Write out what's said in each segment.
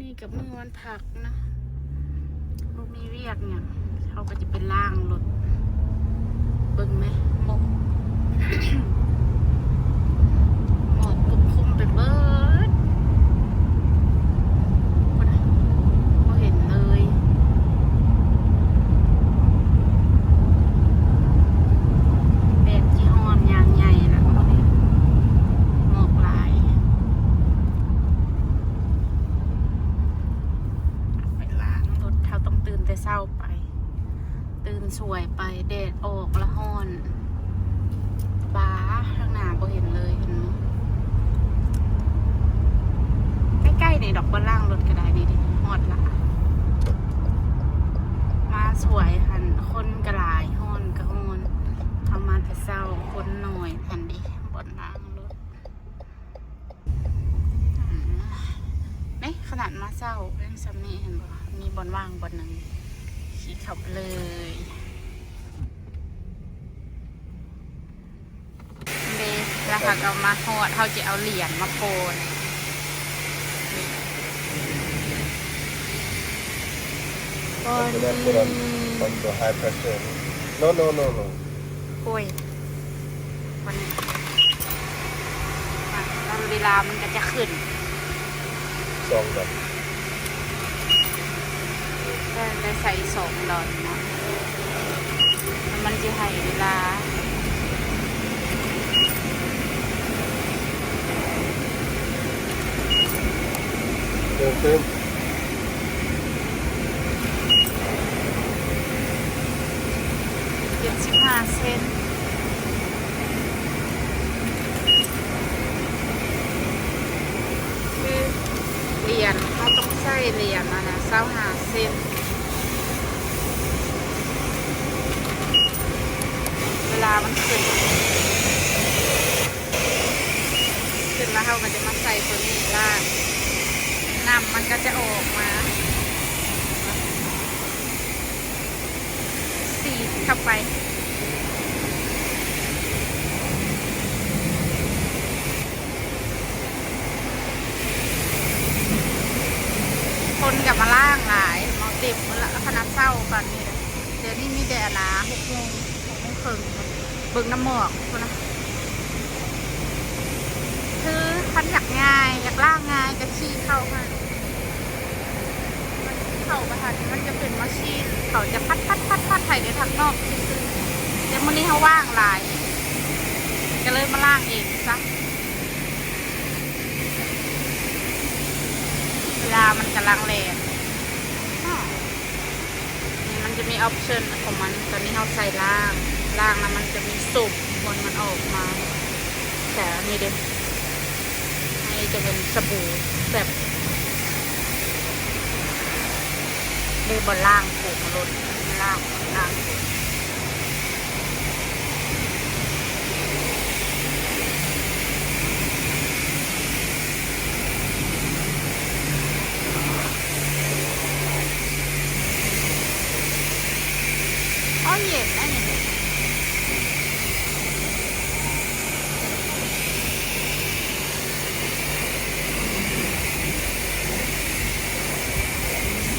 ນີ້ກໍມື້ວັນພັກເນາະ ບໍ່ມີວຽກຫຍັງ ເຮົາກໍຈະໄປລ້າງລົດ ເບິ່ງແມະ ໝົກ ໝອກປົກຄຸມໄປເບີດ ບໍ່ເຫັນເລີຍ ແດດຊິຮ້ອນຢ່າງໃຫຍ່ລະມື້ນີ້ ໝອກຫຼາຍ. ໄປລ້າງລົດ ເຮົາຕ້ອງຕື່ນແຕ່ເຊົ້າໄປ ຕື່ນສວຍໄປ ແດດອອກລະຮ້ອນ ບາ ທາງໜ້າບໍ່ເຫັນເລີຍ ເຫັນບໍ່? ໃກ້ໆ ນີ້ດອກ ບ່ອນລ້າງລົດກໍໄດ້ ນີ້ເດ້ ຮອດລະ ມາສວຍຫັ້ນ ຄົນກໍຫຼາຍ ຮ້ອນກໍຮ້ອນ ເຮົາມາແຕ່ເຊົ້າ ຄົນໜ້ອຍຫັ້ນເດ້ ບ່ອນລ້າງລົດ. ອືມ ນີ້ຂະໜາດມາເຊົ້າຍັງຊ່ຳນີ້ ເຫັນບໍ່? ມີບ່ອນວ່າງບ່ອນໜຶ່ງ ຂີ່ເຂົ້າໄປເລີຍ ເດ້ ແລ້ວເຮົາກໍມາຮອດ ເຮົາຈະເອົາຫຼຽນມາໂປະ After that, put on, on the high pressure. No, no, no, no. ໂອ້ຍ ມັນ ມັນ ເວລາມັນກໍຈະຂຶ້ນ ສອງດອນ ໄດ້ ໄດ້ໃສ່ສອງດອນເນາະ ມັນຊິໃຫ້ເວລາ ເດີນຕື່ມ. ເຈັດສິບຫ້າເຊັນ ຄືຫຼຽນ ເຮົາຕ້ອງໃຊ້ຫຼຽນອັນນະ ຊາວຫ້າເຊັນ ເວລາມັນຂຶ້ນ ຂຶ້ນແລ້ວເຮົາກໍຈະມາໃສ່ຕົວນີ້ລ້າງ ນ້ຳມັນກໍຈະອອກມາ ສີດເຂົ້າໄປ ຄົນກໍມາລ້າງຫຼາຍເນາະ ເຕັມໝົດລະ ຂະໜາດເຊົ້າປານນີ້ລະ ດຽວນີ້ມີແຕ່ອັນນາ ຫົກໂມງ ຫົກໂມງເຄິ່ງ ເບິ່ງນ້ຳໝອກພຸ້ນນະ ຄືຄັນຢາກງ່າຍ ຢາກລ້າງງ່າຍ ກໍຂີ່ເຂົ້າຫັ້ນ ເຂົ້າໄປຫັ້ນ ມັນຈະເປັນມາຊີນ ເຂົາຈະປັດໆໆໆ ໃຫ້ແຕ່ທາງນອກຊື່ໆ ແຕ່ມື້ນີ້ເຮົາວ່າງຫຼາຍ ກໍເລີຍມາລ້າງເອງຊະ ເວລາມັນກຳລັງແລ່ນ ນີ້ມັນຈະມີອອບຊັນຂອງມັນ ຕອນນີ້ເຮົາໃສ່ລ້າງ ລ້າງແລ້ວມັນຈະມີໂຊບ ບ່ອນມັນອອກມາ ແຕ່ອັນນີ້ເດ້ ອັນນີ້ຈະເປັນສະບູແບບ ເດ້ ບ່ອນລ້າງຜົມລົດ ລ້າງ ລ້າງ ອໍ ເຢັນນະນີ້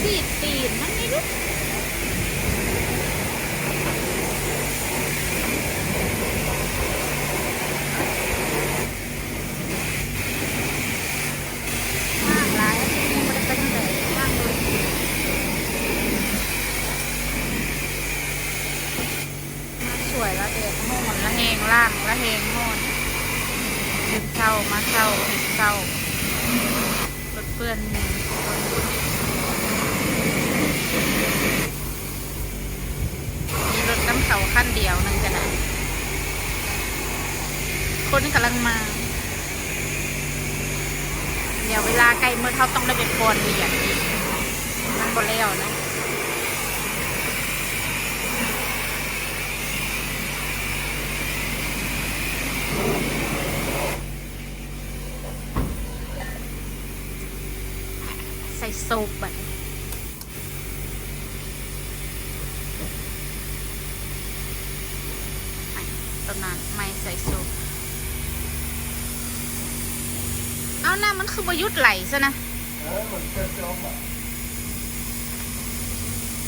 ສີດຕີນມັນນີ້ດູ. ມາຫຼາຍ ຍັງບໍ່ໄດ້ໄປທາງໃດ ມາເບິ່ງ ມາສວຍລະແດດຮ້ອນລະແຮງ ລ້າງລະແຮງຮ້ອນ ຕື່ນເຊົ້າມາເຊົ້າ ເຮັດເຊົ້າ ລົດເປື້ອນ ມີລົດນຳເຂົາຄັນດຽວໜຶ່ງກະໄດ້ ຄົນກຳລັງມາ ດຽວເວລາໃກ້ໝົດ ເຮົາຕ້ອງໄດ້ໄປປ່ອນຫຼຽນອີກ ມັນບໍ່ແລ້ວນະ ໃສ່ໂຊບບັດນີ້. ຕອນນັ້ນໄມ້ໃສ່ໂຊບ ເອົ້າ ນ້ຳມັນຄືບໍ່ຢຸດໄຫຼຊະນະ?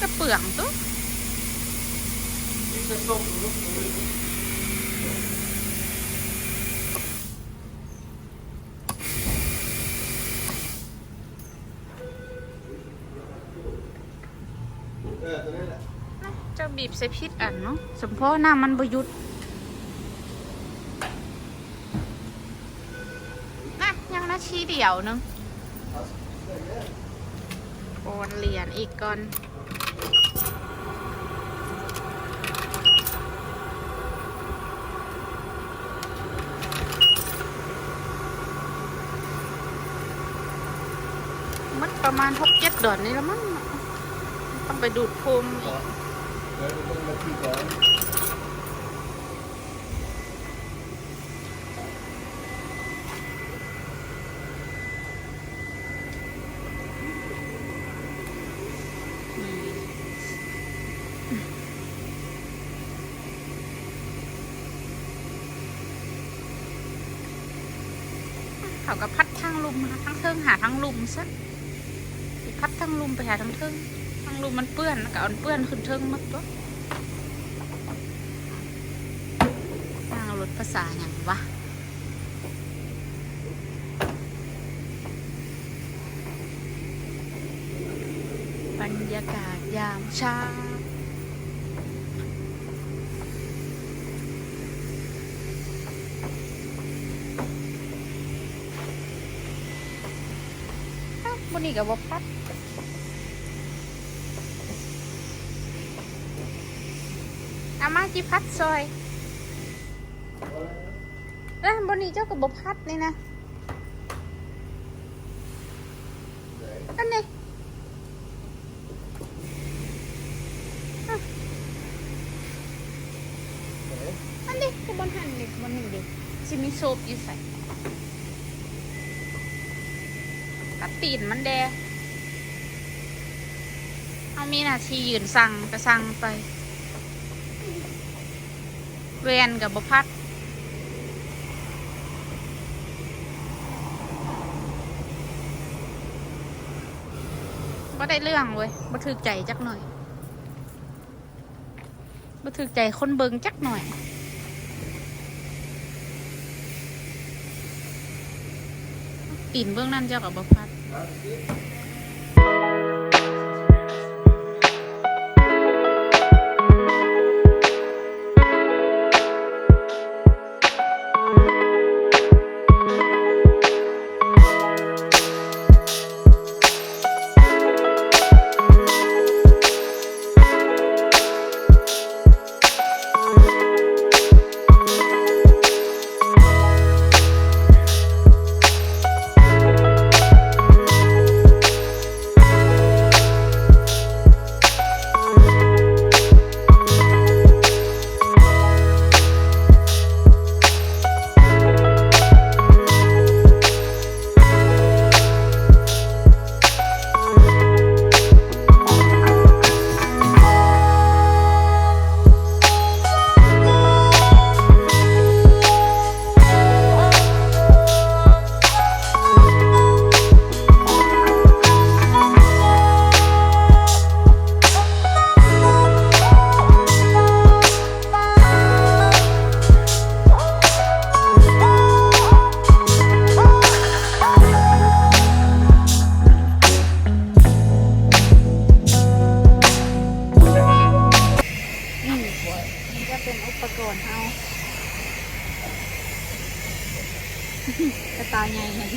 ກະເປືອງໂຕ. ເຈົ້າບີບໃສ່ຜິດອັນເນາະ ສົມພໍນ້ຳມັນບໍ່ຢຸດ. ນະ ຍັງນາທີດຽວໜຶ່ງ ໂອນຫຼຽນອີກກ່ອນ. ໝົດປະມານຫົກເຈັດດອນນີ້ລະມັ້ງ ຕ້ອງໄປດູດໂຟມອີກ. ເຂົາກະພັດທາງລຸ່ມຫາທາງເທິງ ຫາທາງລຸ່ມຊະ. ຊິພັດທາງລຸ່ມໄປຫາທາງເທິງ ທາງລຸ່ມມັນເປື້ອນ ກະເອົາເປື້ອນຂຶ້ນເທິງໝົດຕົວະ. ທາງລົດພາສາຫຍັງວະ? ບັນຍາກາດຍາມເຊົ້າ. ອ້າວ ມື້ນີ້ກະບໍ່ພັດ. ເອົາມາຊິພັດຊ່ອຍ. ເອີ ມື້ນີ້ເຈົ້າກະບໍ່ພັດນີ້ນະ. ອັນນີ້ ອັນນີ້ກະບໍ່ທັນເດ ບໍ່ນີ້ເດ ຊິມີໂຊບຢູ່ໃສ? ກັດຕີນມັນແດ່. ເຮົາມີໜ້າທີ່ຢືນສັ່ງກະສັ່ງໄປ. ແວ່ນກະບໍ່ພັດ. ບໍ່ໄດ້ເລື່ອງເວີຍ ບໍ່ຖືກໃຈຈັກໜ້ອຍ. ບໍ່ຖືກໃຈຄົນເບິ່ງຈັກໜ້ອຍ. ຕີນເບື້ອງນັ້ນເຈົ້າກະບໍ່ພັດ. ນີ້ ນີ້ກະເປັນອຸປະກອນເຮົາ ກະຕ່າຍໃຫຍ່.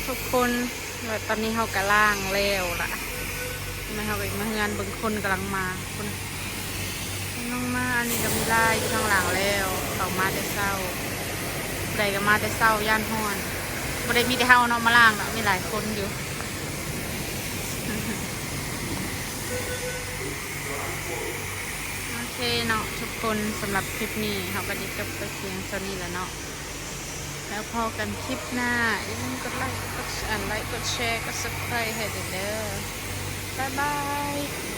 ທຸກຄົນ ແລ້ວຕອນນີ້ເຮົາກະລ້າງແລ້ວລະ ແລ້ວເຮົາກະມາເຮືອນເບິ່ງຄົນກຳລັງມາ ຄົນກຳລັງມາ. ອັນນີ້ກະມີຫຼາຍຢູ່ທາງຫຼັງແລ້ວ ເຂົາມາແຕ່ເຊົ້າ ຜູ້ໃດກະມາແຕ່ເຊົ້າ ຢ້ານຮ້ອນ. ບໍ່ໄດ້ມີແຕ່ເຮົາເນາະມາລ້າງເນາະ ມີຫຼາຍຄົນຢູ່. ໂອເຄເນາະທຸກຄົນ ສຳລັບຄລິບນີ້ເຮົາກະໄດ້ຈົບໄປພຽງເທົ່ານີ້ລະເນາະ ແລ້ວພໍ້ກັນຄລິບໜ້າ. ຢ່າລືມກົດໄລ ກົດ ອັນ ໄລ ກົດແຊ ກົດ Subscribe ໃຫ້ເດີ ບາຍບາຍ.